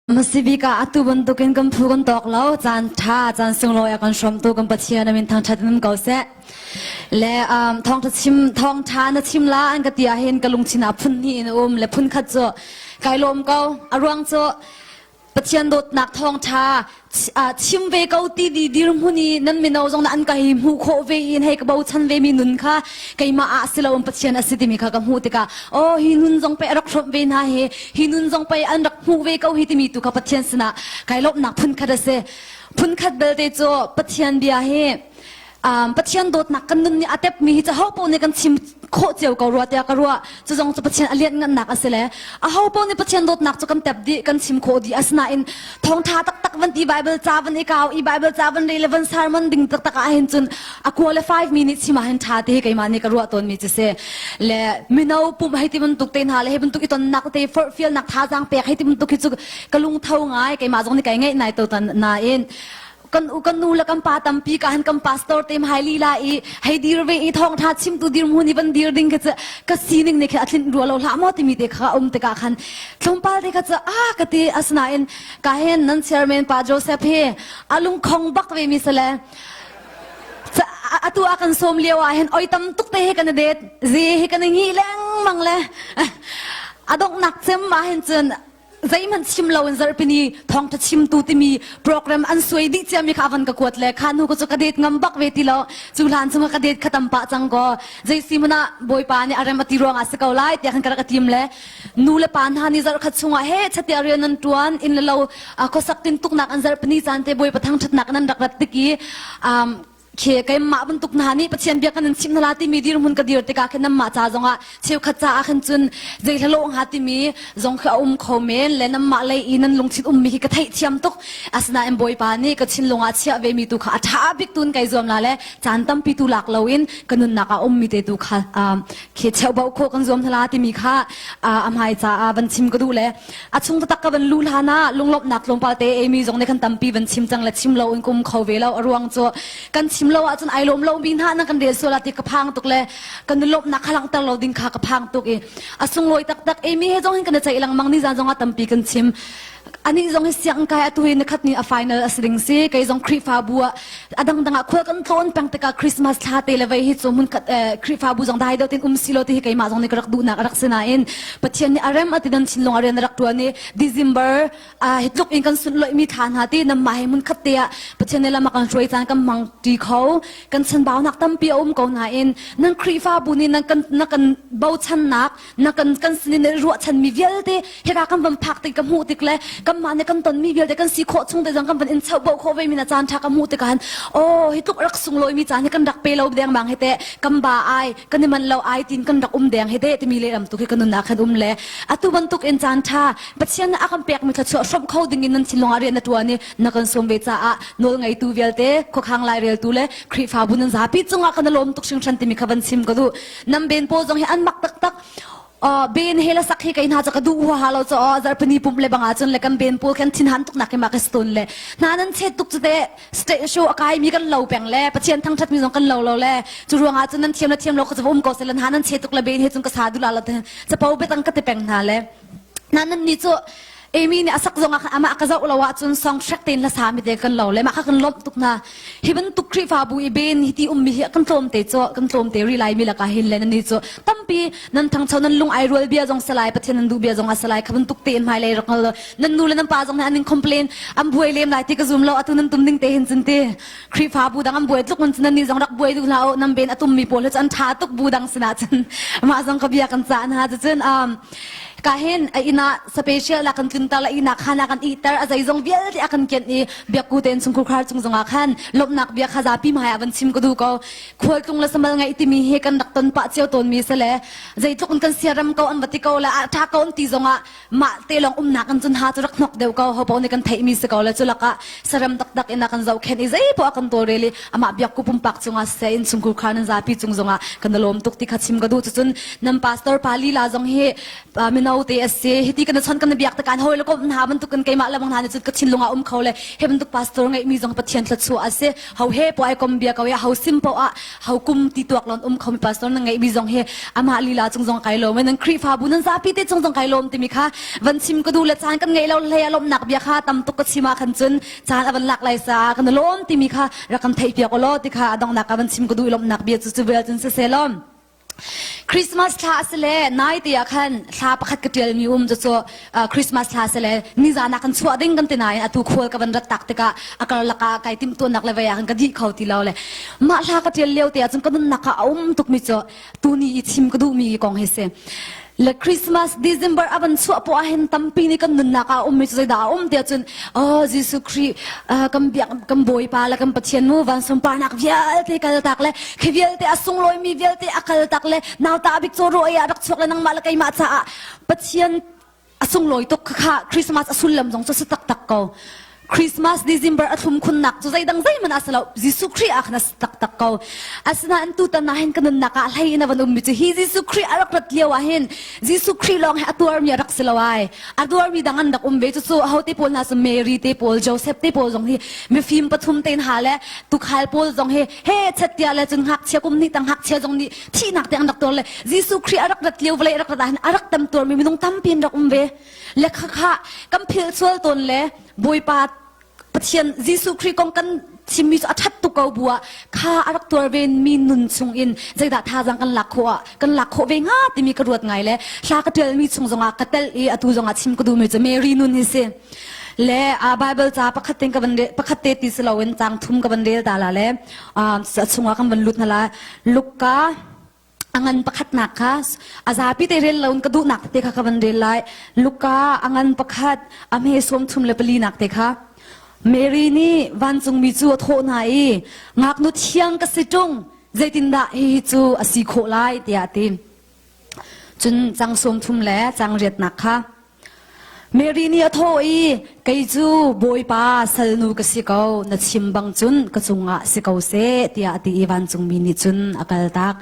Hmasabik ah atu bantukin kan phu kan tawk lo caan ṭha caan sunglawi a kan hrawmtu kan Pathian a min thangṭhat in um ko seh. Le um, thawngṭha chim thawngṭha na chim la an ka ti ahhin ka lungthin ah phun hnih in a um le phun khat cu kai lawm ko. A ruang cu Pathian dawtnak thawngṭha chim ve ko ti di dirhmun i nan mino zong na an ka hi hmuh khawh ve in hei ka bochan ve mi nun kha keimah ah si lo Pathian a si timi kha ka hmuh tikah oh hi nun zong pei a rak hrawmh ve hna hi hi nun zong pei an rak hmuh ve ko hi timi tu kha Pathian sinah kai lawmhnak phun khat a si phun khat belte cu Pathian bia hi Pathian dawtnak kan nun nih a tepmi hi cu ho paoh nih kan chim khawh cio ko rua tiah ka ruah. Cu zong cu Pathian a lianhngannak a si le aho paoh nih Pathian dawtnak cu kan tep dih, kan chim khawh dih. Asinain thawngṭha taktak van ti Bible ca van i kau i Bible ca van rel le van sermon ding taktak ah hin cun a qualified mi nih chim ah hin ṭha ti hi keimah nih ka ruah tawnmi cu si. Le mino pumh hei ti bantuk te hna le hei bantuk i tonnak te forhfialnak thazaang pek hei ti bantuk hi cu ka lungtho ngai keimah zong nih kai ngaih nai to nain kan u kan nu le kan pa tampi ka han kan pastor te hmai lila i hei dir ve i thawngtha chimtu dir hmun i van dir ding kha cu ka sining nih khin a tlinh rua lo hlah maw timi te kha um tikah khan tlawmpal te kha cu a ka ti asinain ka hen nan chairman pa Joseph hi a lungkhong bak ve mi sale atu a kan sawm lio ah hin oi tam tuk te hi kan det ze hi kan ngi lengmang le adongnak cem ah hin cun zeihmanh chim loin zarhpini thawngṭha chimtu timi program an suai dih ciami kha a van ka kuat le kha hnu ka cu ka det ngam bak ve ti lo cu hlan chung ka det kha tam pah cang ko zei si hmanh ah bawipa nih a rem a ti ruangah si ko lai tiah khan ka rak a tim le nu le pa hna nih zarh khat chungah he chatia rian nan ṭuan inn le lo khuasak tintuknak an zarhpini caan te bawipa thangṭhatnak nan rak rat tik i Khi keimah bantuk hna nih Pathian bia kan in chimh hna la timi dirhmun ka dir tikah khin nanmah ca zongah cheukhat caah khin cun zei hla lawh hnga timi zong khi a um kho men le nanmah lei i nan lungthin ummi hi ka theihthiam tuk. Asinain Bawipa nih ka thinlung ah chiah vemi tu kha a ṭha bik tun kai zuam la le caan tampi tu lak loin ka nunnak ah ummi te tu kha khi cheuhbauh khawh kan zuam hna la timi kha a hmai caah van chim ka duh le A chung taktak ka van luh hlan ah lunglawmhnak tlawmpal te Amy zong nih kan tampi van chim cang le chim lo in kum kho ve lo a ruang cu kan chim lo ahcun ai lawm lo mi hna na kan rel sual ah ti ka phang tuk le kan lawmhnak kha langhter lo ding kha ka phang tuk i a sunglawi taktak Amy he zong hin kan i ceih lengmang ni zan zong ah tampi kan chim anih zong hi sianginn kai atu hi nikhat ni a final a si ding si kei zong Khrihfabu ah a dangdang ah khual kan tlawn peng tikah Christmas thla te le vei hi cu hmun khat Khrihfabu zong dai deuh tin um si lo ti hi keimah zong nih ka rak duhnak a rak si nain Pathian nih a rem a ti nan thinlung a rian a rak ṭuan i December hi tluk in kan sunhlawih mi thla hna ti nan mah he hmun khat te ah Pathian nih lam a kan hruai caan kan hmang ṭi kho kan chanbaunak tampi a um ko nain nan Khrihfabu nih nan kan na kan bochannak na kan kan sinin i ruahchanmi vialte hika kan van phak tik ka hmuh tik le kanmah nih kan tonmi vialte kan si khawh chung te zong kan van in chauhboh khawh ve mi na caan ṭha ka hmuh tikah oh hi tluk rak sunglawi mi caan hi kan rak pe lo dengmang hi teh kan ba ai kan i man lo ai tin kan rak um deng hi teh timi lehlam tu khi kan nunnak khan um le atu bantuk in caan ṭha Pathian nih a kan pekmi thluachuah hrawmh kho ding in nan thinlung ah rian na ṭuan i na kan sawm ve caah nawl ngeitu vialte khuakhang laireltu le Khrihfabu nan zapi cungah kan i lawm tuk hringhran timi kha van chim ka duh Nam ben pawl zong hi an mak taktak. Ben he la sak hi kei hna cu ka duh huaha lo cu zarpini pump le bang ahcun le kan ben pawl kan thin han tuk nak hi ma ka stone le hna nan chet tuk cu te state show a kai mi kan lo peng le pathian thangthat mi zong kan lo lo le cu ruang ah cun nan thiam le thiam lo ka cu um ko se le hna nan chet tuk le ben he cun ka sa dula lo te capo betang ka te peng hna le na nan ni cu Amy nih a sak zong ah khan amah ka zoh lo ahcun song hrek tein hla sa mi te kan lo le mah kha kan lawmh tuk hna. Hi bantuk Khrihfabu i ben hi ti ummi hi kan tlawm te cu kan tlawm te ri lai mi lakah hin le nan ni cu tampi nan thangcho nan lung ai rual bia zong salai Pathian nan duh bia zong a salai kha bantuk tein hmailei rak ngol nan nu le nan pa zong nih an in complain an buai lem lai ti ka zum lo atu nan tum ding te hin cun ti Khrihfabu dang an buai tluk mun cun nan nih zong rak buai duh hlah u nan ben a tum mi pawl hi cu an tha tuk bu dang sinah cun mah zong ka bia kan cah hna cucun um, Ka hin a inn ah special a kan tlunter le ihnak khan a kan ihter a zeizong vialte a kan kianh i biakku tein chungkhur khar cung zongah khan lawmhnak bia kha zapi hmai ah van chim ka duh ko khualtlung le samal ngeih timi hi kan rak ton pah cio tawnmi si le zeitluk in kan siaram ko an va ti ko le a ṭha ko an ti zongah mah te lawng umnak in cun ha cu rak hnok deuh ko ho paoh nih kan theihmi si ko le cu lakah saram taktak in a kan zohkhenh i zei poah a kan tawlrel i amah biakku pumpak cungah siseh innchungkhur khar nan zapi cung zongah kan i lawm tuk ti kha chim ka duh cucun nan pastor pa lila zong hi mino Mino te a si. Hiti kan chon kan biak tekan hawi le kom hna bantuk in keimah le bang hna nih cun ka thinlung ah um kho le he bantuk pastor ngeihmi zong Pathian thluachuah a si. Ho he po ai kom bia ko ya ho sim po ah ho kum ti tuak lon um kho mi pastor na ngeihmi zong hi amah lila cung zong kai lawm. Nan Khrihfabu nan zapi te cung zong kai lawm timi kha van chim ka duh le caan kan ngeih lo hlei a lawmhnak bia kha tam tuk ka chim ah khan cun caan a van lak lai sa kan lawm timi kha rak kan theih piak law ti kha a donghnak ah van chim ka duh i lawmhnak bia cu cu vial cun siseh law Christmas thla a si le nai te ah khan thla pakhat ka ṭialmi um cu cu Christmas thla si le nizan ah kan chuah ding kan ti nain atu khual ka van rat tak tikah a karlak ah kai timhtuahnak le vei ah khan ka dih kho ti lo le mah hla ka ṭial lio te ah cun ka nunnak ah a um tukmi cu tuni i chim ka duhmi kong hi si. Le Christmas December a van chuah poah hin tampi nih kan nunnak ah a ummi cu zeidah a um tiah cun oh Jesuh Khrih kan biak kan Bawipa le kan Pathian mu van sunparnak vialte kaltak le khi vialte a sunglawimi vialte a kaltak le nauta bik caw ro ah rak chuak le nangmah le keimah caah Pathian a sunglawi tuk kha Christmas a sullam zong cu si taktak ko. Christmas December a thlum khunnak cu zeidang zeihmanh a si lo Jesuh Khrih ah khan a si taktak ko. Asinain tutan ah hin ka nunnak ah hlei in a van ummi cu hi Jesuh Khrih a rak rat lio ah hin Jesuh Khrih lawng hi a tuarmi a rak si lo ai. A tuarmi dang an rak um ve cucu aho te pawl hna cu Mary te pawl Joseph te pawl zong hi mifim pathum te hna le tukhal pawl zong hi he chattia le cun ngakchia kum hnih tang ngakchia zong nih thihnak te an rak tuar le Jesuh Khrih a rak rat lio vawlei a rak rat ah hin a rak tam tuarmi minung tampi an rak um ve. Le khakha kan philh sual tawn le Bawipa Pathian Jesuh Khrih kong kan chimmi cu a ṭhat tuk ko bu ah kha a rak tuar ve mi nun chung in zeidah thazaang kan lak khawh ah kan lak khawh ve hnga timi ka ruat ngai le hla ka ṭialmi chung zongah ka tel i atu zongah chim ka duhmi cu Mary nun hi si. Le Bible ca pakhat te ka van pakhat te ti si loin caang thum ka van rel ta la le a chungah kan van lut hna la Luka a ngan pakhatnak kha a zapi te rel loin ka duhnak te kha ka van rel lai. Luka a ngan pakhat a hme sawm thum le pali nak te kha Mary nih vancungmi cu a thawh hna i ngaknu thiang ka si ṭung zeitindah hihi cu a si khawh lai tiah a ti. Cun cang sawm thum le cang riatnak kha Mary nih a thawh i kei cu Bawipa salnu ka si ko na chim bang cun ka cungah si ko seh tiah a ti i vancungmi nih cun a kaltak.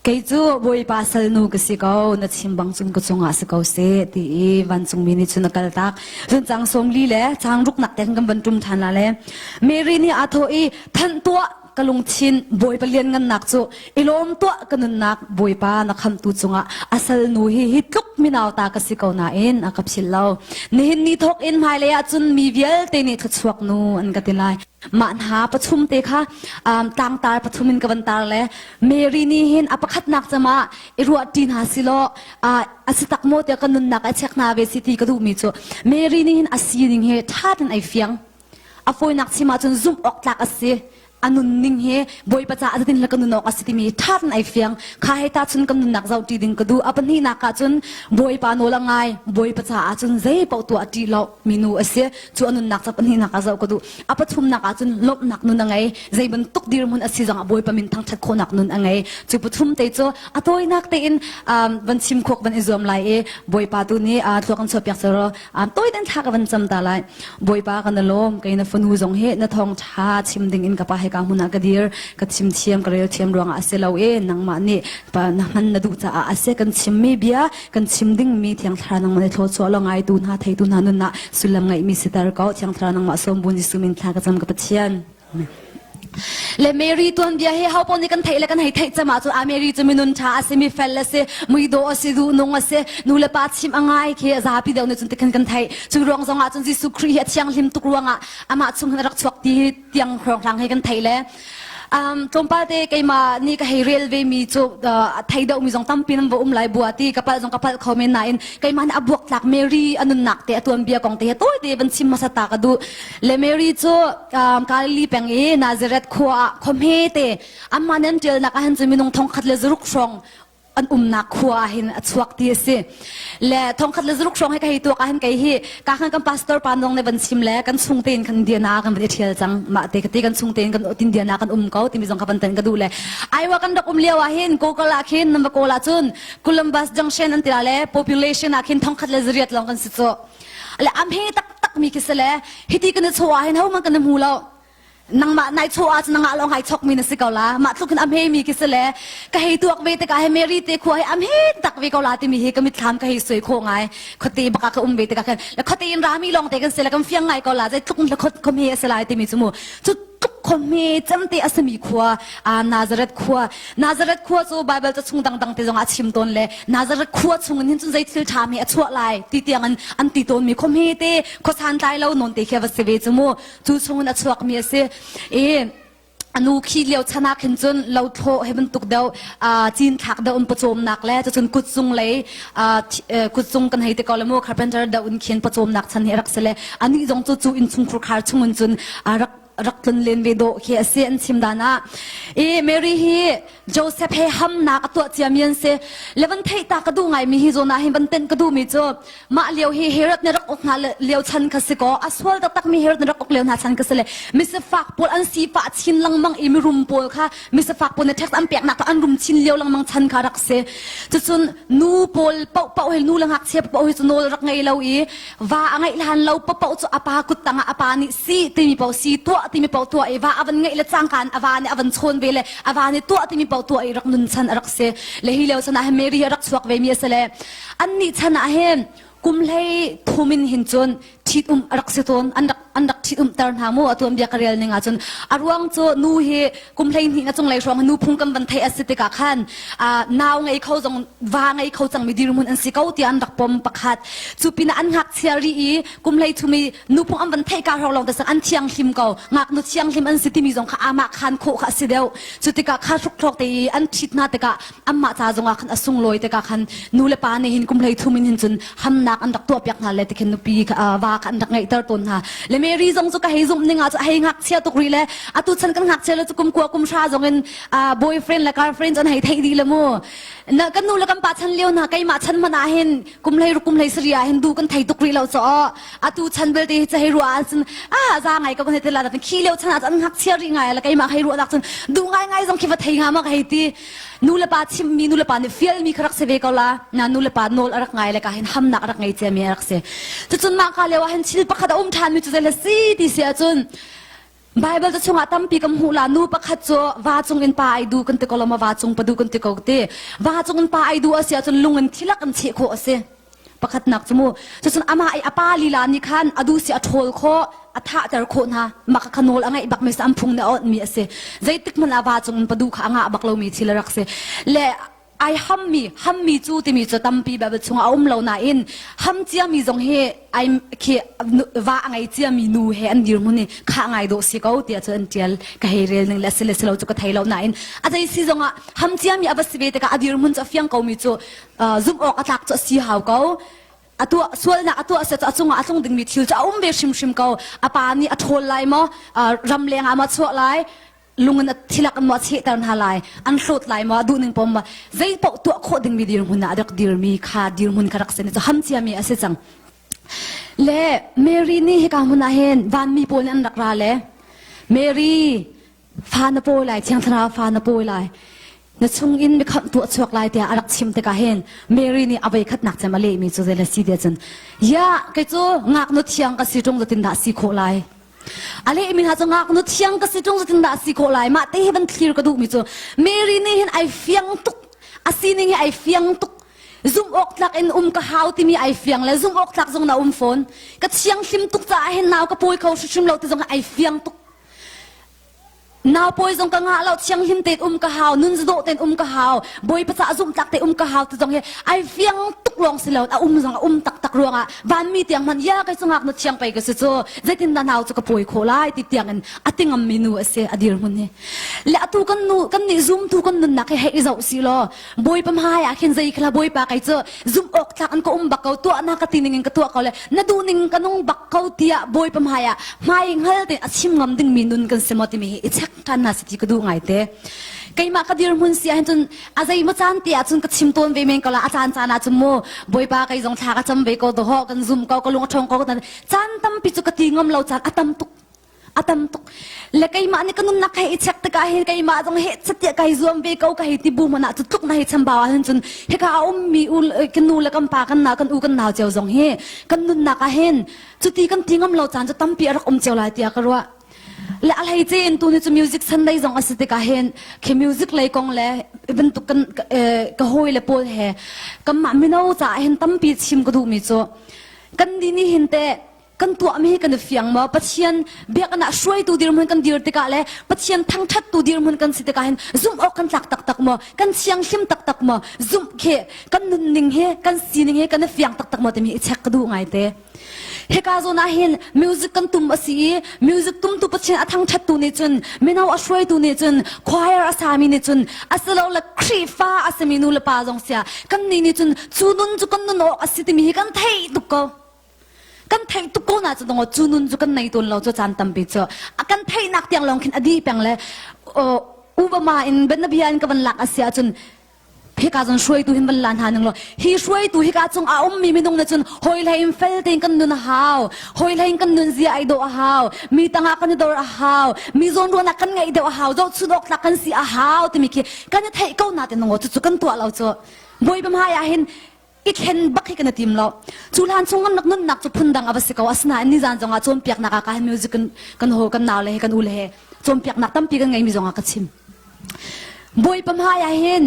Kei cu Bawipa salnu ka si ko na chim bang cun ka cungah si ko seh ti i vancungmi nih cun a kaltak. Cun cang sawmli le cang ruknak te kan van ṭum ṭhan la le Mary nih aa thawh i thanh tuah ka lungthin Bawipa lianngannak cu i lawm tuah ka nunnak Bawipa na khamtu cungah a salnu hi hi tluk minauta ka si ko nain a ka philh lo. Nihin ni thawk in hmailei ah cun mi vialte nih thluachuak nu an ka ti lai. Mah hna pathum te kha um, tlangtar pathum in ka van tar le Mary nih hin a pakhatnak cama i ruah ṭi hna silaw uh, a si tak maw tiah ka nunnak a check hna ve si ti ka duhmi cu Mary nih hin a sining hi ṭha ten ai fiang. A fawinak chim ahcun zumh awk tlak a si. A nunning hi Bawipa caah zeitin le ka nun awk a si timi ṭha ten ai fiang. Kha hei ta cun kan nunnak zoh ṭi ding ka duh. A pahnihnak ah cun Bawipa nawl a ngai. Bawipa caah cun zei paoh tuah ṭih lo minu a si. Cu a nunnak ca pahnihnak ah zoh ka duh. A pathumnak ah cun lawmhnak nun a ngei. Zei bantuk dirhmun a si zongah Bawipa min thangṭhat khawhnak nun a ngei. Cu pathum te cu a tawinak tein um, van chim khawk van i zuam lai i Bawipa tu nih uh, thluak an chuahpiak sero um, tawi ten thla ka van cam ta lai. Bawipa kan i lawm kei na fanu zong hi na thawng ṭha chim ding in ka pa hika hmun ah ka dir ka chim thiam ka rel thiam ruangah a si lo i nangmah nih pa na hman na duh caah a si kan chimmi bia kan chim dingmi thiang thlarau nangmah nih thluachuah lo ngaitu hna theitu hna nunah sullam ngeihmi siter ko thiang thlarau nangmah sawmbun Jesuh min thla ka cam ka Pathian Amen. Le Mary tuanbia hi ho paoh nih kan theih le kan hei theih cem ahcun ah Mary cu minun ṭha a si mi fel a si muidawh a si duhnung a si nu le pa chim a ngai khi zapi deuh nih cun tikhin kan theih cu ruang zong ah cun Jesuh Khrih hi a thianghlim tuk ruangah amah chung hin a rak chuak ti hi tiang hrawnghrang hi kan theih le um, tlawmpal te keimah nih ka hei rel ve mi cu uh, thei deuh mi zong tampi nan va um lai bua ti ka palh zong ka palh kho men nain keimah nih a buak tlak Mary a nunnak te a tuanbia kong te he tawi te van chim hmasa ta ka duh le Mary cu um, Galilee peng i Nazareth khua ah khua hmete amah nih an ṭialnak ah hin cun minung thongkhat le zaruk hrawng an umnak khua ah hin a chuak ti a si. Le thongkhat le zaruk hrawng hi ka hei tuak ah hin kei hi ka khan kan pastor pa nong ne van chim le kan chung tein kan Indiana kan van i ṭhial cang mah te ka ti kan chung tein kan Indiana kan um ko timi zong kha van tan ka duh le Iowa kan rak um lio ah hin Google ah khin nan va kawl ah cun Columbus Junction an ti la le population ah khin thongkhat le zariat lawng kan si cu le am he taktak mi khi si le hiti kan i chaw ah hin hohmanh kan i hmu lo. Nangmah nai chaw ah cun nangah lawng ai chok mi na si ko la. Mah tluk in a hme mi khi si le ka hei tuak ve tikah he Mary te khua he a hme tak ve ko la timi hi ka mitthlam ka hei suai khawh ngai. Khuate bak ah ka um ve tikah khan le khuate in rami lawng te kan si le kan fiang ngai ko la zeitluk in khua hme a si lai timi cu mu. Cu tluk khua hme cem te a simi khua Nazareth khua. Nazareth khua cu Bible ca chung dangdang te zong ah a chim tawn le Nazareth khua chung in hin cun zei thil ṭha hme a chuah lai ti tiang in an ti tawn mi khua hme te khua santlai lo nawn te khi a va si ve cu mu. Cu chung in a chuak mi a si. I anu khi lio chan ah khin cun lothlawh he bantuk deuh cin thlak deuh in pawcawmnak le cucun kutzung lei kutzung kan hei ti ko le mu carpenter deuh in khin pawcawmnak chan hi a rak si le anih zong cu cu innchungkhur khar chung in cun rak rak tlun len ve dawh khi a si an chim dan ah. I Mary hi Joseph he hamnak a tuah ciami an si. Le van theih ta ka duh ngaimi hi zawn ah hin van tenh ka duhmi cu mah lio hi Herod nih rak uk hna lio chan kha si kaw a sual taktakmi Herod nih rak uk lio hna chan kha si le misifak pawl an sifah chin lengmang i mirum pawl kha misifak pawl nih tax an peknak an rum chin lio lengmang chan kha rak si. Cucun nu pawl paohpaoh hi nu le ngakchia paoh hi cu nawl rak ngei lo i va a ngeih hlan lo paoh cu a pa kut tangah a pa nih si timi paoh si tuah timi paoh tuah i va a van ngeih le cangka in a va nih a van chawn ve le a va nih tuah timi paoh tuah i rak nun chan a rak si. Le hi lio chan ah hin Mary hi a rak chuak ve mi a si le annih chan ah hin kum hlei thum in hin cun ṭhit um a rak si tawn an rak an rak ṭhit umter hna mu atu an bia ka rel ning ahcun a ruang cu nu hi kum 12 na cunglei hrawng nu phung kan van theih a si tikah khan nau ngei kho zong va ngei kho cangmi dirhmun an si ko tiah an rak pom pakhat. Cu pinah an ngakchia rih i kum hlei thum i nu phung an van theih ka hrawng lawng te sang an thianghlim ko ngaknu thianghlim an si timi zong kha amah khan khawh kha a si deuh. Cu tikah kha hruk te i an ṭhit hna tikah anmah ca zongah khan a sunglawi tikah khan nu le pa nih hin kum hlei thum in hin cun hamnak an rak tuahpiak hna le tikhin nupi va kha an rak ngeihter tawn hna. Le Mary zong cu ka hei zumh ning ah cu hei ngakchia tuk rih le atu chan kan ngakchia le cu kum kua kum hra zong in boyfriend le girlfriend an hei theih dih le mu. Na kan nu le kan pa chan lio hna keimah chan hmanh ah hin kum hlei kum hlei sari ah hin du kan thei tuk rih lo cho atu chan belte hi hei ruah ah cun ah za ngai ko kan hei ti la khi lio chan ah an ngakchia rih ngai le keimah hei ruah nak cun du ngai ngai zong khi va thei nga ma ka hei ti. Nu le pa chimmi nu le pa nih fialmi kha rak si ve ko la na nu le pa nawl a rak ngai le ka hin hamnak a rak ngei ciami a rak si. Cucun mah ka lio ah hin thil pakhat a um ṭhanmi cu zei le si ti si ahcun Bible cu chungah tampi kan hmuh la nu pakhat cu va cung in pa ai du kan ti ko lo ma va cung pa du kan ti ko ti va cung in pa ai du a si ahcun lung in thilak in cheh khawh a si pakhatnak cu mu. Cucun amah i a pa lila nih khan a du si a ṭhawl khawh a thahter khawh hna. Mah kha nawl a ngeih bak mi an phung nih a awnh mi a si. Zeitik hmanh ah va cung in padu kha a ngah bak lomi thil a rak si. Le ai hammi hammi cu timi cu tampi Bible chungah a um lo nain ham ciami zong hi ai khi va a ngei ciami nu he an dirhmun i kha ngai dawh si ko tiah cu an tial. Ka hei rel ning le a si le si lo cu ka thei lo nain a zei si zongah ham ciami a va si ve tikah a dirhmun cu a fiang ko mi cu zumh awk a tlak cu a si hau ko. A tuah sualnak a tuah set a cungah a tlung dingmi thil cu a um ve hrimhrim ko. A pa nih a ṭhawl lai maw ram leng ah maw chuah lai lung in thilak in maw a chehter hna lai an hlawt lai maw duh ning pom maw zei paoh tuah khawh dingmi dirhmun ah a rak dirmi kha dirhmun kha rak si ni cu ham ciami a si cang. Le Mary nih hika hmun ah hin vanmi pawl nih an rak ra le Mary fa na pawi lai Thiang Thlarau fa na pawi lai na chung in mikhamh tu a chuak lai tiah a rak chim tikah hin Mary nih a voi khatnak cem a lehmi cu zei le si tiah cun ya kei cu ngaknu thiang ka si ṭung zatin dah si khawh lai a lehmi hna cu ngaknu thiang ka si ṭung zatin dah si khawh lai mah te hi van thlir ka duhmi cu Mary nih hin ai fiang tuk a sining hi ai fiang tuk zumh awk tlak in um ka hau timi ai fiang le zumh awk tlak zong na um fawn ka thianghlim tuk caah hin nau ka pawi kho hrimhrim lo ti zong ai fiang tuk Nau pawi zong ka ngah lo thianghlim tein um ka hau nun zadawh tein um ka hau Bawipa caah zumhtlak tein um ka hau ti zong hi ai fiang tuk lawng si lo a um zong a um taktak ruangah vanmi tiang hmanh ya kei cu ngaknu thiang pei ka si cu zeitin dah nau cu ka pawi khawh lai ti tiang in a ti ngammi nu a si a dirhmun hi. Le atu kan nu kan nih zumtu kan nunnak hi hei i zoh si law Bawipa hmai ah khin zei khala Bawipa kei cu zumh awk tlak in ka um bak ko tuah na ka ti ning in ka tuah ko le na duh ning ka nung bak ko tiah Bawipa hmai ah hmai hngal tein a chim ngam dingmi nun kan si maw timi hi i check ṭhan hna si ti ka duh ngai te. Keimah ka dirhmun si ahhin cun a zei maw caan te ah cun ka chim tawn ve men ko la a caan caan ah cun mu Bawipa kei zong thla ka cam ve ko dawh kan zum ko ka lung a ṭhawng ko caan tampi cu ka ti ngam lo caan a tam tuk a tam tuk. Le keimah nih ka nunnak hei i check tikah hin keimah zong he chatiah kai zuam ve ko ka hei ti bu hmanh ah cu tluk na hei chambau ah hin cun hika a ummi u kan nu le kan pa kan na kan u kan nau cio zong hi kan nunnak ah hin cuti kan ti ngam lo caan cu tampi a rak um cio lai tiah ka ruah. Le a hlei in tu ni cu music Sunday zong a si tikah hin khi music lei kong le bantuk kan ka hawi le pawl he kanmah mino caah hin tampi chim ka duhmi cu kan ni ni hin te kan tuahmi hi kan i fiang maw? Pathian biakinn ah hruaitu dirhmun kan dir tikah le Pathian thangṭhattu dirhmun kan si tikah hin zumh awk kan tlak taktak maw? Kan thianghlim taktak maw? Zumh khi kan nunning hi kan sining hi kan i fiang taktak maw timi i check ka duh ngaite. Hika zawn ah hin music kan tum a si i music tumtu Pathian a thangṭhattu nih cun mino a hruaitu nih cun choir a sami nih cun asilole Khrihfa a simi nu le pa zong sia kan nih nih cun cu nun cu kan nun awk a si timi hi kan theih tuk ko. Kan theih tuk ko na cu dong cu nun cu kan nei tawn lo cu caan tampi cu a kan theihnak tiang lawng khin a dih peng le Obama in bianabia in ka van lak a si ahcun hika cun hruaitu hin van la hna ning law hi hruaitu hika cung a ummi minung na cun hawi hlei in fel tein kan nun a hau hawi hlei in kan nun zia ai dawh a hau mi tangah kan i dor a hau mi zawnruahnak kan ngeih deuh a hau zohchun awk tlak kan si a hau timi khi kan i theih ko na te nungo cucu kan tuah lo cu Bawipa hmai ah hin i thlen bak hi kan i tim lo. Cu hlan chung kan rak nunnak cu phundang a va si ko. Asinain nizan zongah cawnpiaknak ah ka music kan kan ho kan nau le he kan u le he cawnpiaknak tampi kan ngeimi zongah ka chim. Bawipa hmai ah hin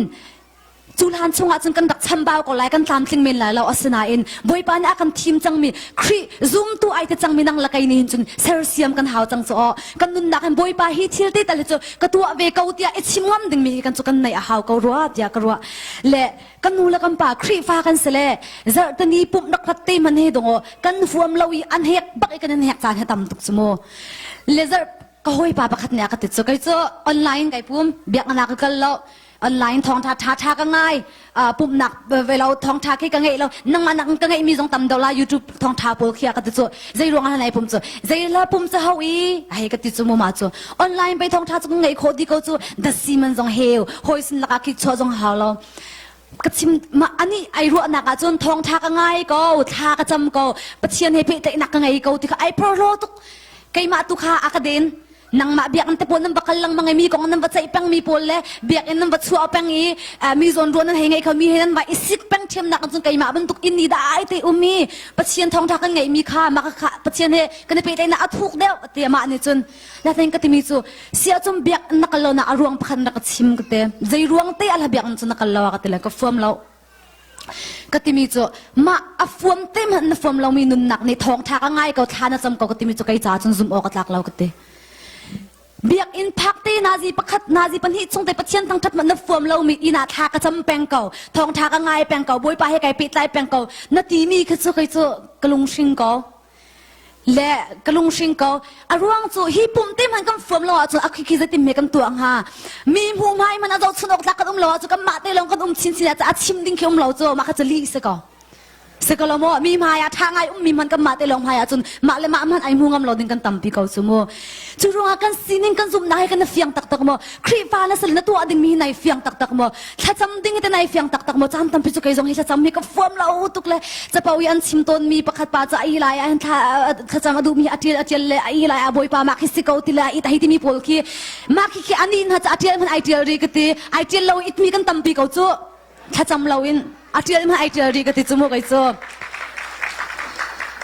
cu hlan chungah cun kan rak chambau ko lai kan tlamtling men lai lo asinain Bawipa nih a kan thim cangmi Khrih zumtu ai te cangmi nang le kei nih hin cun sersiam kan hau cang cu aw kan nunnak hin Bawipa hi thil te tal hi cu ka tuah ve ko tiah i chim ngam dingmi hi kan cu kan neih a hau ko rua tiah ka ruah le kan nu le kan pa Khrihfa kan si le zarhteni pumh rak rat te man he dong kan huam lo i an hek bak i kan in hek caan he tam tuk cu mu le zarh ka hawipa pakhat nih a ka ti cu kei cu online kai pum biaknak ka kal lo online thawngtha tha tha ka ngai pumhnak ve lo thawngtha khi ka ngeih lo nangmah nak ka ngeih mi zong tam do la YouTube thawngtha pawl khi ka ti cu zei ruang ah nai pum cu zei la pum cu ho i hei ka ti cu mu ma cu online pe thawngtha cu ka ngeih khawh di ko cu da si man zong heu hoi sin laka khi chuah zong hau lo ka chim ma ani ai ruahnak ah cun thawngtha ka ngai ko thla ka cam ko pathian he pehtlaihnak ka ngei ko ti kha ai porhlaw tuk keimah tu kha a ka den nangmah biakinn te pawl nan va kal lengmang i mi kong nan va ceih peng mi pawl le biakinn nan va chuah peng i mi zawn ruan nan hei ngei kho mi he nan va i sik peng ṭhiamnak cun keimah bantuk inn ni dah ai te um i Pathian thawngṭha kan ngeih mi kha mah kha Pathian he kan i pehtlaihnak a thuk deuh ti amah nih cun natin ka timi cu sia cun biakinn na kal lo nak a ruang pakhat na ka chim ka te zei ruang te ala biakinn cu na kal lo ka ti le ka fuam lo ka timi cu mah a fuam te hmanh na fuam lomi nunnak nih thawngtha ka ngai ko thla na cam ko ka timi cu kei ca cun zum awk a tlak lo ka ti biakinn phak te nazi pakhat nazi pahnih chung te pathian thangthat hmanh na fuam lomi inn ah thla ka cam peng ko thawngtha ka ngai peng ko bawipa he kai pehtlai peng ko na timi kha cu kei cu ka lunghring ko le ka lunghring ko a ruang cu hi pum te hmanh kan fuam lo ahcun a khikhi zeitin hme kan tuah hnga mi hmu hmai hmanh a zohchun awk tlak kan um lo ahcun kan mah te lawng kan um chinchin ah a chim ding khi um lo cu mah kha cu lih si ko si ko lo maw mi hmai ah ṭha ngai ummi hmanh kan mah te lawng hmai ahcun mah le mah hmanh ai hmu ngam lo ding kan tampi ko cu mu cu ruangah kan sining kan zumhnak hi kan fiang taktak maw Khrihfa na sal na tuah dingmi hi nai fiang taktak maw Thlacam ding te nai fiang taktak maw caan tampi cu kei zong hi thlacam hi ka fuam lo tuk le capo i an chim tawn mi pakhat pa cu ai lai ah thla thlacam a duh mi a tial a tial le ai lai ah bawipa mah khi si ko ti le ai hi timi pawl khi mah khi khi ani hna cu a tial hman ai tial ri ka ti ai tial lo it mi kan tampi ko cu thlacam lo in a tial hman ai tial ri ka ti cu mu kei cu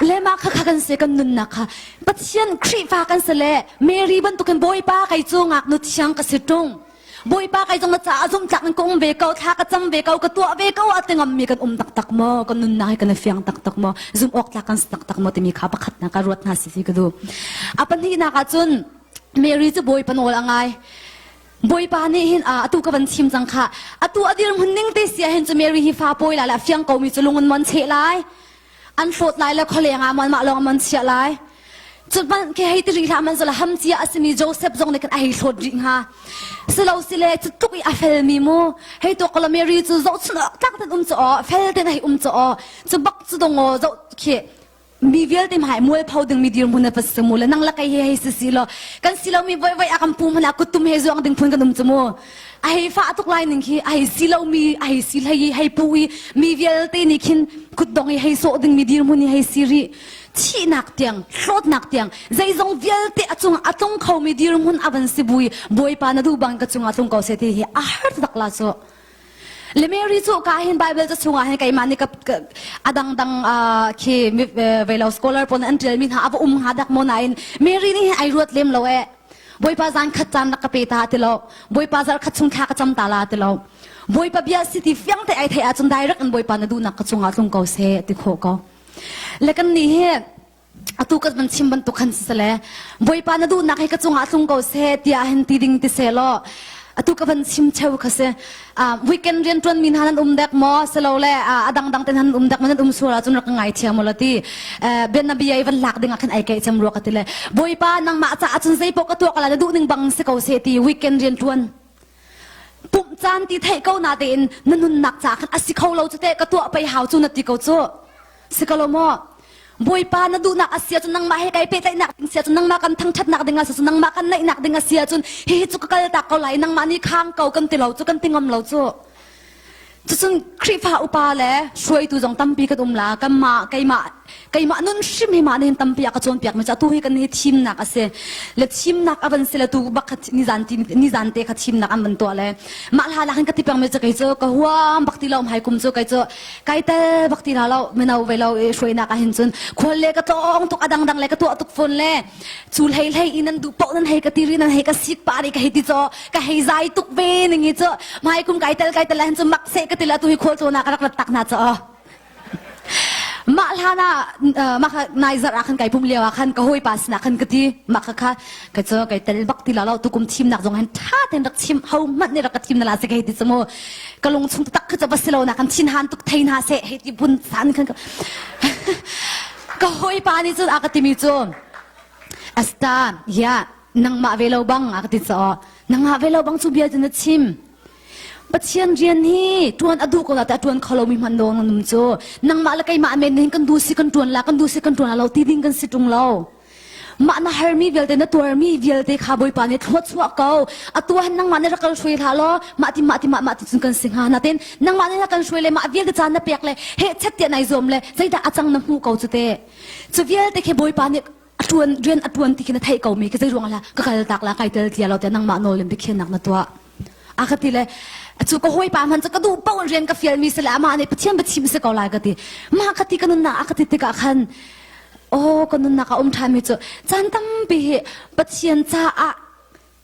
le mah kha kha kan si kan nunnak kha Pathian Khrihfa kan si le Mary bantukin Bawipa kei cu ngaknu thiang ka si ṭung Bawipa kai zong na caah zumhtlak in ka um ve ko, thla ka cam ve ko, ka tuah ve ko a ti ngammi kan um taktak maw? Kan nunnak hi kan i fiang taktak maw? Zumh awk tlak kan si taktak maw timi kha pakhatnak ah ruat hna si ti ka duh. A pahnihnak ah cun Mary cu Bawipa nawl a ngai. Bawipa nih hin atu ka van chim cang kha atu a dirhmun ning te sia hin cu Mary hi fa pawi lai le a fiang komi cu lung in mon cheh lai. An hlawt lai le khualeng ah mah lawng man chiah lai. Cun man ke hei ti rih hlah man zala ham cia a simi Joseph zong nih kan a hei hlawt rih hnga. Silo sile cu tluk i a felmi mu. Hei to kala Mary cu zohchun awk tlak ten um cu aw fel ten hei um cu aw cu bak cu dong aw zoh khi mi vialte hmai mual pho ding mi dirhmun na va mu le nang la kai he hei si si lo kan si lo mi voi voi a kan pu hmana kuttum he zuang ding phun kan um cu mu a hei fa tuk lai ning khi a hei si lo mi a hei si hlei hei pu i mi vialte nih khin kutdong i hei sawh ding mi dirhmun i hei si rih thihnak tiang hlawtnak tiang zeizong vialte a cung a tlung khomi dirhmun a van si bui bawipa na duh bang ka cungah tlung ko se ti hi a har tak la cu le Mary cu ka hin Bible ca chungah hin keimah nih ka a dangdang khi velo scholar pawl an ṭialmi hna a va um hnga dak maw nain Mary nih hin ai ruat lem lo eh. Bawipa zan khat caan rak ka pe ta ti lo. Bawipa zarh khat chung thla ka cam ta la ti lo. Bawipa bia si ti fiang te ai theih ahcun direct in Bawipa na duhnak ka cungah tlung ko seh ti khawh ko. Le kan nih hi atu ka van chim bantuk khan si le Bawipa na duhnak hi ka cungah tlung ko seh tiah hin ti ding ti seh law atu ka van chim cheu kha si weekend rian tuan mi hna nan um dek maw selo le a dang dang te nan um dek maw nan um sual ahcun rak ka ngai thiam la ti bian na bia i van lak ding ah khan ai keih cem rua ka ti le Bawipa nangmah caah cun zei paoh ka tuah ka la na duh ning bang si ko seh ti weekend rian tuan pumh caan ti theih ko na tein na nunnak ca khan a si kho lo cu teh ka tuah pei hau cu na ti ko cu si ko lo maw Bawipa na duhnak a si ahcun nangmah he kai pehtlaihnak ding si ahcun nangmah kan thangṭhatnak ding a si ahcun nangmah kan naihnak ding a si ahcun hihi cu ka kal tak ko lai nangmah nih khang ko kan ti lo cu kan ti ngam lo cu Cucun Khrihfa upa le hruaitu zong tampi kan um la. Kanmah keimah keimah nun hrim hi mah nih hin tampi a ka cawnpiak mi cu atu hi kan hi thimnak a si. Le thimnak a van si le tu bak kha nizan ti nizan te kha thimnak an van tuah le mah hla nak hin ka ti peng mi cu kei cu ka huam bak ti lo hmai kum cu kei cu kai tel bak ti hna lo mino ve lo i hruainak ah hin cun khual le ka tlawng tuk a dangdang le ka tuah tuk fawn le cu hlei hlei in nan duh paoh nan hei ka ti ri nan hei ka sik pa ri ka hei ti caw ka hei zai tuk ve ning hi cu hmai kum kai tel kai tel ahhin cu mak seh ka ti la tu hi khual tlawn ah ka rak rat tak hna caw mah hlan ah mah kha nai zarh ah khan kai pum lio ah khan ka hawipa sinah khan ka ti mah kha kha ka cu kai tel bak ti la lo tukum thimnak zong hin tha ten rak chim ho hmanh nih rak ka thim na la se kai ti cu mu ka lung chung tak kha cu va si lo na kan thin han tuk thei hna seh hei ti bun san khan ka hawipa nih cun a ka timi cu Asta ya nangmah ve lo bang a ka ti caw nangmah ve lo bang cu bia cu na chim Pathian rian hi tuan a duh ko la ta tuan kho lo mi hman dawng num cu nangmah le keimah men hin kan du si kan tuan la kan du si kan tuan la lo ti ding kan si tung lo mah na harmi vialte na tuarmi vialte kha Bawipa nih thluachuah ko atu han nangmah nih rak kan hruai hlah law mah ti mah ti mah mah ti cun kan si hnga natin nangmah nih na kan hruai le mah vialte caan na pek le heh chet tiah nai zuam le zeidah a cang na hmu ko cu te cu vialte khi Bawipa nih a tuan rian a tuan ti khi na theih ko mi khi zei ruang lah ka kal tak la kai tel tia lo te nangmah nawl in biakhiahnak na tuah a ka ti le cu ka hawipa hman cu ka duh paoh rian ka fial mi si le amah nih Pathian biachim si ko lai ka ti mah ka ti ka nunnak a ka ti tikah khan oh ka nunnak a um ṭhan mi cu caan tampi hi Pathian caah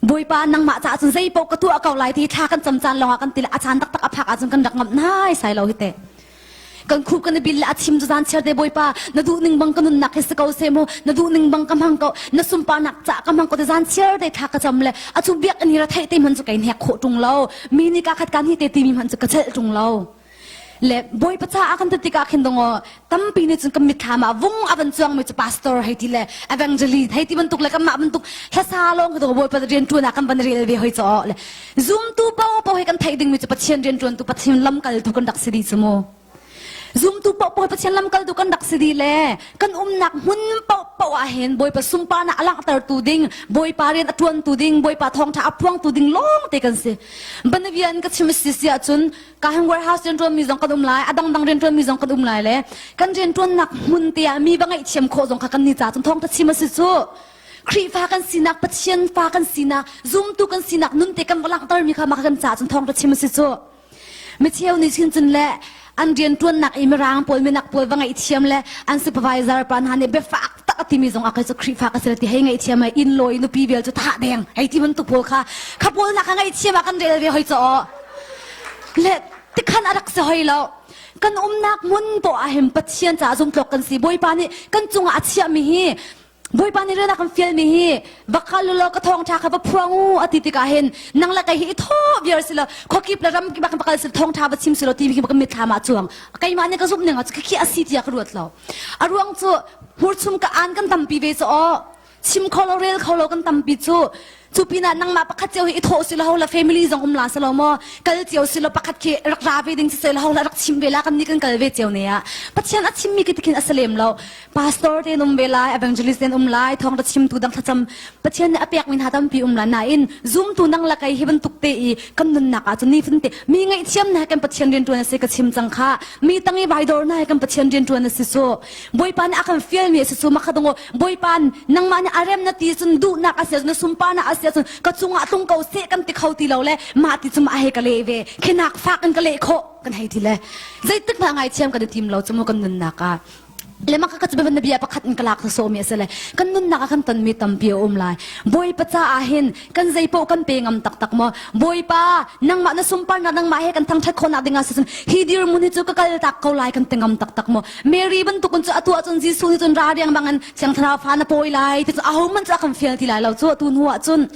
Bawipa nangmah caah cun zei paoh ka tuah ko lai ti thla kan cam caan lawngah kan ti le a caan taktak a phak ahcun kan rak ngamh nai sai lo hi te kan khup kan i bil le a chim cu zan chiar te Bawipa na duh ning bang ka nunnak hi si ko seh mu na duh ning bang ka hmang ko na sunparnak ca ka hmang ko te zan chiar te thla ka cam le a cu biakinn hi ra theih te hman cu kai hnek khawh ṭung lo mi nih ka khat kan hi te timi hman cu ka celh ṭung lo le Bawipa caah kan ti tikah khin dong tampi nih cun kan mitthlam ah vung a van cuang mi cu pastor hei ti le evangelist hei ti bantuk le kanmah bantuk hlasa lawng khi dong Bawipa rian ṭuan ah kan van rel ve hoi caw le zumtu paoh hi kan theih ding mi cu Pathian rian ṭuantu Pathian lamkaltu kan rak si dih cu mu zumtu paoh Pathian lamkaltu kan rak si dih le kan umnak hmun paoh ah hin Bawipa sunparnak a langhtertu ding Bawipa rian a ṭuantu ding Bawipa thawngṭha a phuangtu ding lawng te kan si banavia in ka chim si si ahcun ka han warehouse rianṭuan mi zong kan um lai a dangdang rianṭuan mi zong kan um lai le kan rianṭuannak hmun te ah mi va ngaihthiam khawh zong kha kan ni ca cun thawngṭha chim a si cu Khrihfa kan sinak Pathian fa kan sinak zumtu kan sinak nun te kan va langhter mi kha mah kan ca cun thawngṭha chim a si cu micheu nih chin cun le an rianṭuannak i mirang pawl minak pawl va ngaihthiam le an supervisor pa hna nih biafak tak a timi zong ah kei cu Khrihfa ka si ti hei ngaihthiam ai inn lawi nupi vial cu thah deng hei ti bantuk pawl kha kha pawl nak kha ngaihthiam ah kan rel ve hoi caw le tikhan a rak si hoi lo kan umnak hmun poah ah hin Pathian caah zumtlok kan si Bawipa nih kan cungah a chiahmi hi Bawipa nih rian a kan fialmi hi va kal u law ka thawngṭha kha va phuang u a ti tikah hin nang le kei hi i thawh viar si lo khuakip le ramkip ah kan va kal si thawngṭha va chim si lo ti hi kan mitthlam ah cuang keimah nih ka zumh ning ah khi a si tiah ka ruat lo a ruang cu hmurchum ka aan kan tampi ve cu aw chim kho lo rel kho lo kan tampi cu cu pinah nangmah pakhat cio hi i thawh si lo la family zong um la si lo maw kal cio si lo pakhat khi rak ra ve ding si se lo la rak chim ve la kan nih kan kal ve cio ne ah Pathian a chimmi khi tikhin a si lem lo pastor te um ve lai evangelist te um lai thawng ra chimtu dang thlacam Pathian nih a pek mi hna tampi um la nain zumtu nang la kai hi bantuk te i kan nunnak ah cun nifatin te mi ngaihthiam na kan Pathian rian tuan a si ka chim cang kha mi tang i vaidor na kan Pathian rian tuan a si so Bawipa nih a kan fialmi a si cu makha dong Bawipa nangmah nih a rem na ti cun duhnak a si na sunparnak a si cun ka cungah tlung ko seh kan ti kho ti lo le mah ti cu mah he ka leh ve khinak fak in ka leh khawh kan hei ti le zeitik hmanh ngaithiam kan i tim lo cu mu kan nunnak ah. Le maka ka cu na bia pakhat in ka lak so mi asile kan nunnak ah kan ton mi tampi a um lai. Bawipa caah hin kan zeipaoh kan pe ngam taktak maw? Bawipa, nangmah na sunparnak nangmah he kan thangṭhat khawhnak ding ah sicun hi dirhmun hi cu ka kal tak ko lai kan ti ngam taktak maw? Mary bantukin cu atu ahcun Jesuh nih cun ra riangmang in Thiang Thlarau fa na pawi lai ti cu ahohmanh cu a kan fial ti lai lo cu atu hnu ah cun.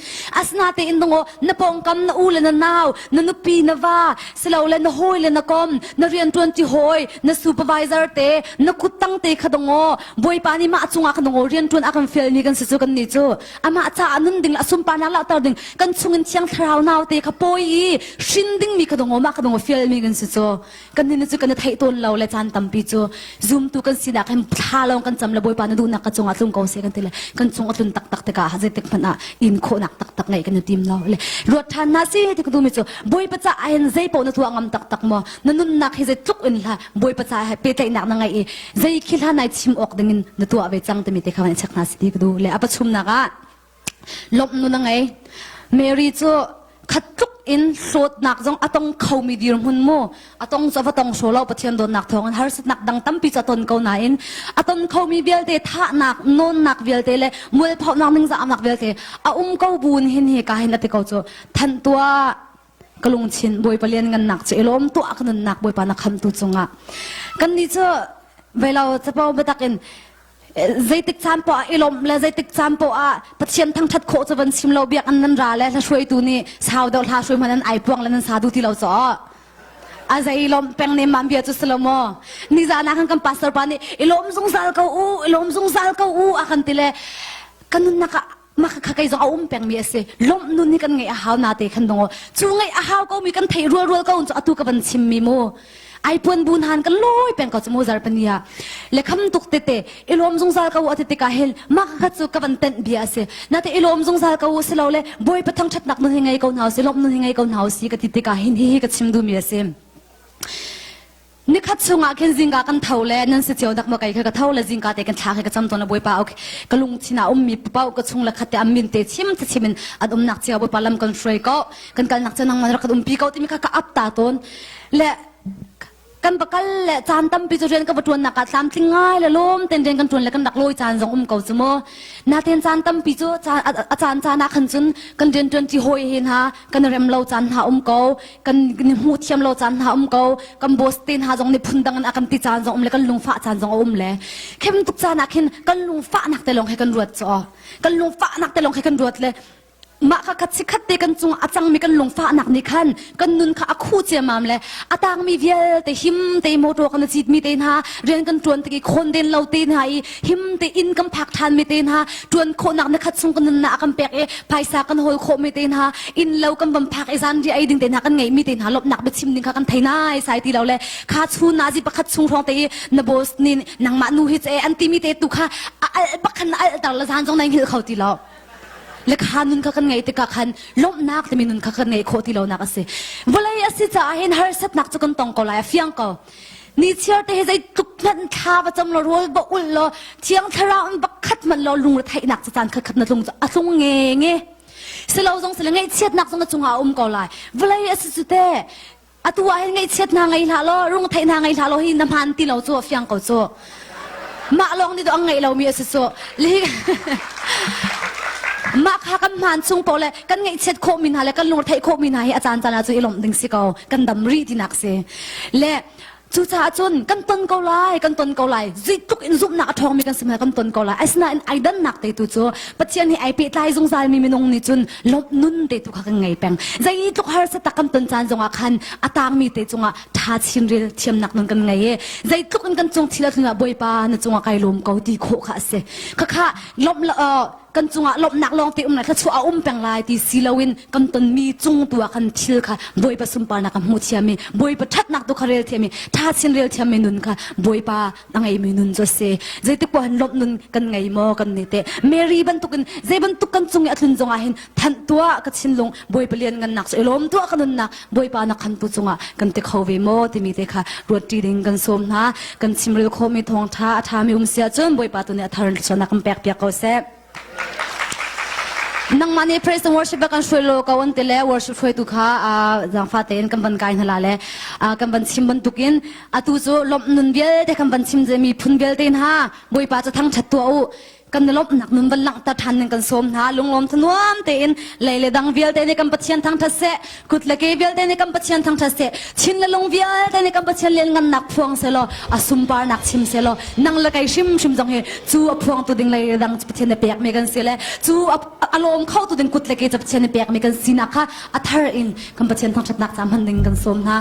Asinatein dungaw na pawngkam na u le na nau, na nupi na va, silole na hawi le na kom, na rianṭuanṭi hawi, na supervisor te, na kuttang te kha dungaw Bawipa nih mah cungah kan dungaw rianṭuan a kan fialmi kan si cu kan nih cu. Amah caah nun ding le a sunparnak langhter ding kan chungin Thiang Thlarau naute kha pawi i hrin dingmi kha dungaw mah kha dungaw fialmi kan si cu. Kan nih cu kan i theih tawn lo le caan tampi cu zumtu kan sinak hin thla lawng kan cam le Bawipa na duhnak ka cungah tlung ko seh kan ti le kan cung a tlun taktak tikah zeitik hmanh ah in khawhnak taktak ngeih kan i tim lo le ruat ṭhan hna si ti ka duhmi cu Bawipa caah hin zei paoh na tuah ngam taktak maw na nunnak hi zeitluk in hla Bawipa caah he pehtlaihnak na ngeih i zei khi hla nai chim awk dingin na tuah ve cang timi te kha van i check hna si ti ka duh le a pachumnak ah lawmh nun a ngei. Mary cu khat tluk in hlawtnak zong a tong khomi dirhmun mu a tong cu a va tong hraw lo Pathian dawtnak thawngin harsatnak dang tampi cu a ton ko nain a ton khomi vialte thahnak nawnnak vialte le mualphonak ningzahnak vialte a um ko buin hin hi ka hin a ti ko cu thanh tuah ka lungchin Bawipa lianngannak cu i lawm tuah ka nunnak Bawipa na khamtu cungah kan nih cu velo capo biatak in zeitik caan poah i lawmh le zeitik caan poah Pathian thangṭhat khawh cu van chim lo biakinn nan ra le hla hruaitu nih sau deuh hla hruai hmanh an ai puang le nan sa duh ti lo caw a zei lawmh peng ne mam bia cu si lo maw nizan ah khan kan pastor pa nih i lawm zungzal ko u i lawm zungzal ko u a kan ti le kan nunnak ah mah kha kei zong a um pengmi a si lawmh nun hi kan ngeih a hau na te khan dong cu ngeih a hau ko mi kan theih rual rual ko cu atu ka van chim mi mu ai puan bu han kan loi peng ko chu mu zar pania le kham tuk te te i lawm zungzal ko ati tika hel mah kha cu ka van tenh bia a si na te i lawm zungzal ko si lo le bawi pathang thatnak nun hi ngei ko hna si lawm nun hi ngei ko hna si ka ti tika hin hi hi ka chim du mi a si Nikhat chungah khin zingka kan tho le nan si cio dak ma kai kha ka tho le zingka te kan thla kha ka cam tawn le bawipa ok ka lungthin ah ummi pau ka chung le khat te am min te chim te chim in an umnak cio bawipa lam kan hruai ko kan kalnak cu nangman rak kan umpi ko timi kha ka ap ta tawn le kan va kal le caan tampi cu rian ka va ṭuannak ah tlamtling ngai le lawm ten rian kan ṭuan le kan rak lawi caan zong um ko cu mu naten caan tampi cu a caan caan ah khan cun kan rian ṭuan ti hawi he hna kan rem lo caan hna um ko kan ni hmuh thiam lo caan hna um ko kan boss te hna zong nih phundang in a kan ti caan zong um le kan lungfah caan zong a um le khem tuk caan ah khin kan lungfahnak te lawng he kan ruat cu kan lungfahnak te lawng he kan ruat le mah kha khat sikhat te kan cung a cangmi kan lungfahnak nih khan kan nun kha a khuh ciamam le a tangmi vialte him te motor kan citmi te hna rian kan tuan tik i khawnden lo te hna i him te inn kan phak ṭhan mi te hna ṭuan khawhnak na khat chung kan nunnak a kan pek i phaisa kan hawl khawh mi te hna inn lo kan van phak i zanri ei ding te hna kan ngeih mi te hna lawmhnak biachim ding kha kan thei nai sai ti lo le kha chun na zi pakhat chung hrawng te i na boss nih nangmah nu hi che an ti mi te tu kha a al bak khan na al tar la zan zong nai hngilh kho ti lo le kha nun kha kan ngeih tikah khan lawmhnak timi nun kha kan ngeih khawh ti lonak a si vawlei a si caah hin harsatnak cu kan tong ko lai a fiang ko Nichiar te hi zeitluk hmanh thla va cam law rawl va ulh law thiang thlarau in pakhat hmanh law lungre theihnak cu caan khat khat na tlung cu a tlung nge nge. Silo zong sile ngaihchiatnak zong na cungah a um ko lai. Vawlei a si cu te. Atu ah hin ngaihchiat hna ngei hlah law rung theih hna ngei hlah law hi na hmaan ti lo cu a fiang ko cu. Mah lawng nih dawh an ngeih lomi a si cu. Mah kha kan hmaan chung paoh le kan ngaihchiat khawhmi hna le kan lungretheih khawhmi hna hi a caan caan ah cu i lawmh ding si ko. Kan dam rih tinak si. Le cucaah cun kan ton ko lai, kan ton ko lai. Zeitluk in zumhnak a ṭhawngmi kan si hmanh kan ton ko lai. Asinain ai dannak te tu cu Pathian he ai pehtlai zungzalmi minung nih cun lawmh nun te tu kha kan ngei peng. Zeitluk harsa tak kan ton caan zongah khan a tangmi te cungah ṭha chin rel thiamnak nun kan ngei i zeitluk in kan cung thil a tlun ah Bawipa na cungah kai lawm ko ti khawh kha a si. Khakha lawmh kan cungah lawmhnak lawng te um lai thluachuah a um peng lai ti si loin kan tonmi cung tu ah kan thil kha Bawipa sunparnak kan hmuh thiam i Bawipa ṭhatnak tu kha rel thiam i ṭha chin rel thiammi nun kha Bawipa a ngeimi nun cu a si. Zeitik poah hin lawmh nun kan ngei maw kan ni teh Mary bantukin zei bantuk kan cung i a tlun zongah hin thanh tuah ka thinlung Bawipa lianngannak cu i lawm tuah ka nunnak Bawipa na khamtu cungah kan ti kho ve maw timi te kha ruat ṭi ding kan sawm hna. Kan chimrel khawhmi thawngṭha a ṭhami um si ahcun Bawipa tu nih a thar in thluachuahnak kan pek piak ko seh. Nangmah nih praise and worship kan hruai lo ko an ti le worship hruaitu kha zaangfa tein kan van kai hna la le kan van chim bantukin atu cu lawmh nun vialte kan van chim mi phun vialte hna Bawipa cu thangṭhat tuah u. Kan i lawmhnak nun van langhter ṭhan ning kan sawm hna. Lunglawm thanuam tein lei le dang vialte nih kan Pathian thangṭhat seh. Kut le ke vialte nih kan Pathian thangṭhat seh. Chin le lung vialte nih kan Pathian lianngannak phuang selaw a sunparnak chim selaw nang le kei hrimhrim zong hi cu a phuangtu ding lei le dang Pathian nih pekmi kan si le cu a lawm khotu ding kut le ke cu Pathian nih pekmi kan sinak kha a thar in kan Pathian thangṭhatnak ca hman ding kan sawm hna.